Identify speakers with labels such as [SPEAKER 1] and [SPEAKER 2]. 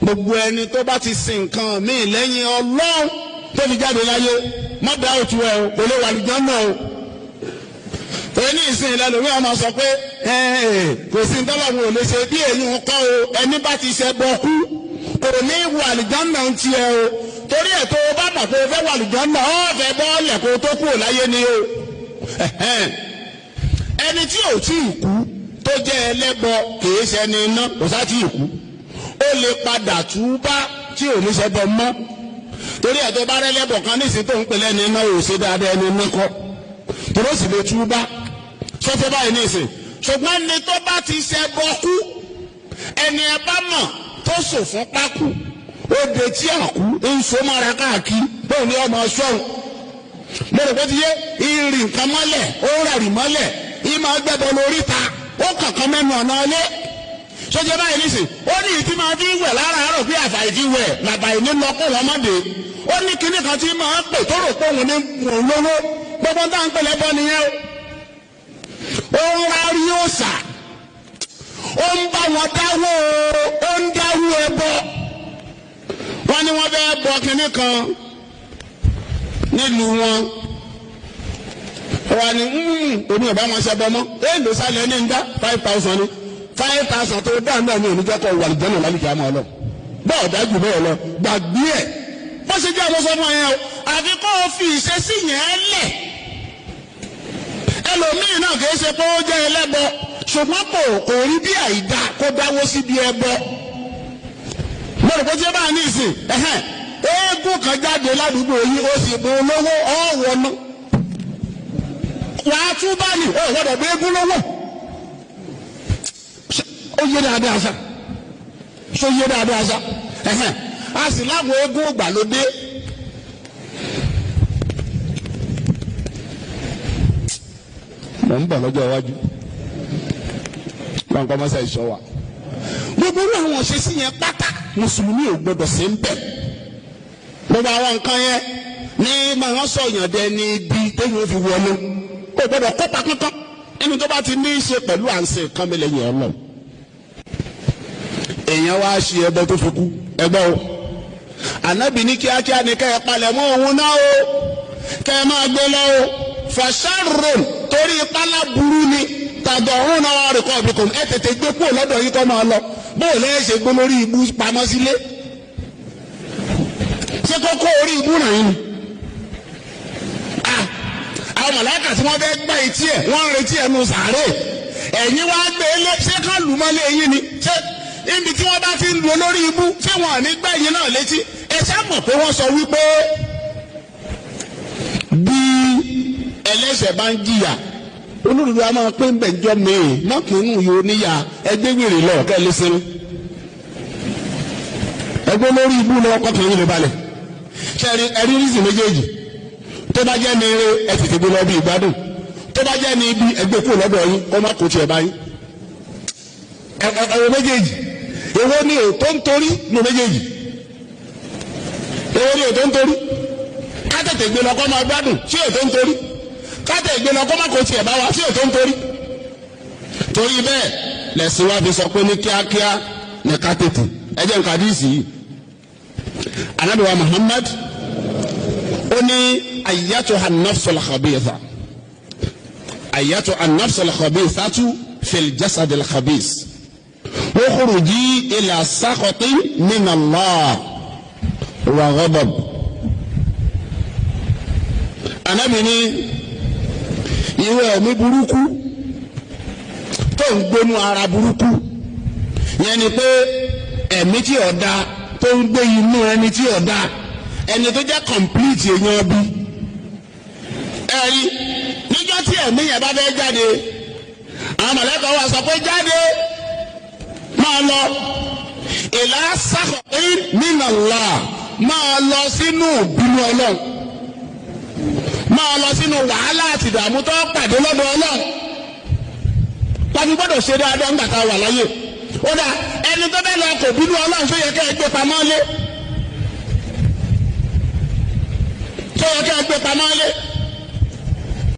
[SPEAKER 1] Gbogbo ẹni tó bá ti sin nǹkan míì lẹ́yìn Ọlọ́run tó fi jáde láyé, má dá òtún ẹ o, kò lè wà lùjọ́ náà o. Èyí ìsìn ìlànà mi máa sọ pé kò sí ntọ́lọ́run ò lè ṣe bí èyí ń kọ́ o. Ẹni bá ti ṣe bọ́ kú kò ní wà àlùjánnà ń tiẹ̀ o. Torí ẹ̀ tó o bá mọ̀ pé o fẹ́ wà àlùjánnà, ọ̀ fẹ́ bọ́ọ̀lẹ̀ kó o tó kúrò láyé ni o. Ẹni tí ò tí ì kú tó jẹ́ ẹlẹ́bọ kìí ṣe ẹni iná, kò sá tí ì kú, ó lè padà túbá tí ò ní ṣẹbọ mọ́. Torí ẹ̀ tó bá rẹ́lẹ́bọ̀ kan ní ìsìn tó ń pè lẹ́ni iná, ò ṣe dáadáa, ẹni iná kọ́, torí ó sì lè túbá sọ́tẹ́ báyìí ní ìsìn. Ṣùgbọ́n ẹni tó bá ti ṣẹbọ kú, ẹni ẹ bá mọ̀ tó sò fún pákú, ó de tí àkú ń so mọ́ra káàkiri, bóun ni ọmọ ṣọ́hun. Mo rò pé ti yé. Ìrìn nǹkan mọ́lẹ̀, ó rẹ̀rì mọ́lẹ̀, ìmọ̀ gbẹ́bọ lórí ta, ó kànkan mẹ́nu ọ̀nà ilé sọjọ́ báyìí nísìn. Ó ní ìtí máa fi wẹ̀ láràárọ̀ bí àfàì ti wẹ̀ làbàyè ní lọ kó wọn má dé. Ó ní kinní kan tí máa pè tó rò pé òun ní òun lówó. Gbogbo tá à ń pèlè bọ́ nìyẹn o. Ó ń rárí òòṣà, ó ń bá wọn dáwó, ó ń dáwó ẹbọ. Wọn ní wọn fẹ́ bọ kinní kan nílùú wọn, wọ́n ní omi ò bá wọn ṣẹbọ mọ́. Èèlò sálẹ̀ ní ń dá 5,000 ní 5,000 tó dá náà ní oníjẹ́ kọ́ wà lìjẹ́ náà lálùkì àmọ́ ọlọ́ bọ́ọ̀ dájú bẹ́ẹ̀ lọ. Gbàgbé ẹ̀ bó ṣe jẹ́ ọmọ sọ fún ẹ yẹn o, àfi kó o fi ìṣesí yẹn lẹ̀. Ẹlòmíì náà kì í ṣe pé ó jẹ́ ẹlẹ́bọ, ṣùgbọ́n kò rí bí àìda kó dáwó síbi ẹbọ. Mo rò pé tí ó bá ní ìsìn ẹ̀hẹ́n, eégún kan jáde ládùúgbò yìí, ó sì bu olówó ọ̀wọ́ náà, wàá tún bá ní ó gbọ́dọ̀ gbé eégún lówó. Ó yé dáadáa sá, ṣó yé dáadáa sá? Ẹ̀hẹ́n, a sì láwọn eégún ìgbàlódé. Mò ń bọ̀ lọ́jọ́ iwájú wọn kọ́ mọ́sá ìṣọ́ wa. Gbogbo irú àwọn ìṣesí yẹn pátá, mùsùlùmí ò gbọdọ̀ sí ń bẹ̀. Gbogbo àwọn nǹkan yẹn ní máa ń sọ̀yàn dẹ ní ibi téèyàn fi wọlé, kò gbọdọ̀ kópa kankan ẹni tó bá ti ní í ṣe pẹ̀lú à ń ṣe nǹkan mi lẹ́yìn Ọlọ́run. Èèyàn wá ṣe ẹbọ tó fi kú, ẹgbẹ́ o, ànábì ní kíákíá ni kẹ́ ẹ palẹ̀ mọ́ òun náà o, kẹ́ ẹ máa gbé lọ o. Fàṣàrò torí pálá burú ni tàdọ̀ òun náà wà rìkọ́ ọ̀bì kò ẹ tètè gbé kúrò lọ́dọ̀ yìí kọ́ máa lọ. Bóò lẹ́yìn ṣe gbé lórí ibú pamọ́ sílé, ṣé kókó orí ibú ràn yín ni? Àwọn màláíkà tí wọ́n fẹ́ gbá etí ẹ̀, wọ́n ń retí ẹnu sàárè, ẹ̀yin wá gbé lé, ṣé ká lù mọ́lé yín ni? Ṣé ibi tí wọ́n bá ti ń lu olórí ibú, ṣé wọn ò ní gbá ẹ̀yin náà létí? Ẹ ṣá mọ̀ pé wọ́n sọ wípé bí ẹlẹ́ṣẹ̀ bá ń jìyà, olódodo a máa pín bẹ̀jọ́ mi-ín mọ́kìnnú yóò níyà. Ẹgbẹ́ wèrè lọ kẹ́ ẹ lé sinmi, ẹgbẹ́ lórí ibú lọ kọ́kàn yín lè balẹ̀. Ṣẹ́ẹ̀rí ẹ̀rí rísì méjèèjì? Tó bá jẹ́ ní eré, ẹ tètè gbé lọ bí ìgbádùn. Tó bá jẹ́ ní ibi, ẹgbẹ́ kúrò lọ́dọ̀ yín kó má kó tiẹ̀ báyìí. Ẹ̀wọ̀ méjèèjì, èwo ni ètò ń torí ní méjèèjì? Èwo ni ètò ń torí? Ká tètè gbé lọ kó máa gbádùn, sí ètò ń torí? Ká tètè gbé lọ kó má kó tiẹ̀ bá wa, sí ètò ń torí? Torí bẹ́ẹ̀ lẹ̀sìn wa fi sọ pé ní kíákíá ní ká tètè. Ẹ jẹ́ nǹkan àdìsí yìí. Ànábì wa Muhammad ó ní ayyatuha an-nafsul khabitha, ayyatuha an-nafsul khabithatu fil jasadil khabith, ukhruji ila sakhatin min Allah wa ghadab. Ànábì ní ìwé ẹ̀mí burúkú tó ń gbénu ara burúkú yẹn ni pé ẹ̀mí tí ò da tó ń gbé inú ẹni tí ò da, ẹni tó jẹ́ complete èèyàn bí ẹ̀rí. Níjọ́ tí ẹ̀mí yẹn bá fẹ́ jáde, àwọn mọ̀lẹ́kọ̀ wa sọ pé jáde, máa lọ ila sakhatin minallah, máa lọ sínú ìbínú Ọlọ́run, máa lọ sínú wàhálà àti ìdààmú tó pàdé lọ́dọ̀ Ọlọ́run. Tàbí gbọ́dọ̀ ṣe dáadáa ńgbà tá a wà láyé. Ó dà, ẹni tó bẹ́ẹ̀ lọ kò bínú Ọlọ́run, tó yẹ kẹ́ ẹ gbé pamọ́ lé, tó yẹ kẹ́ ẹ gbé pamọ́ lé.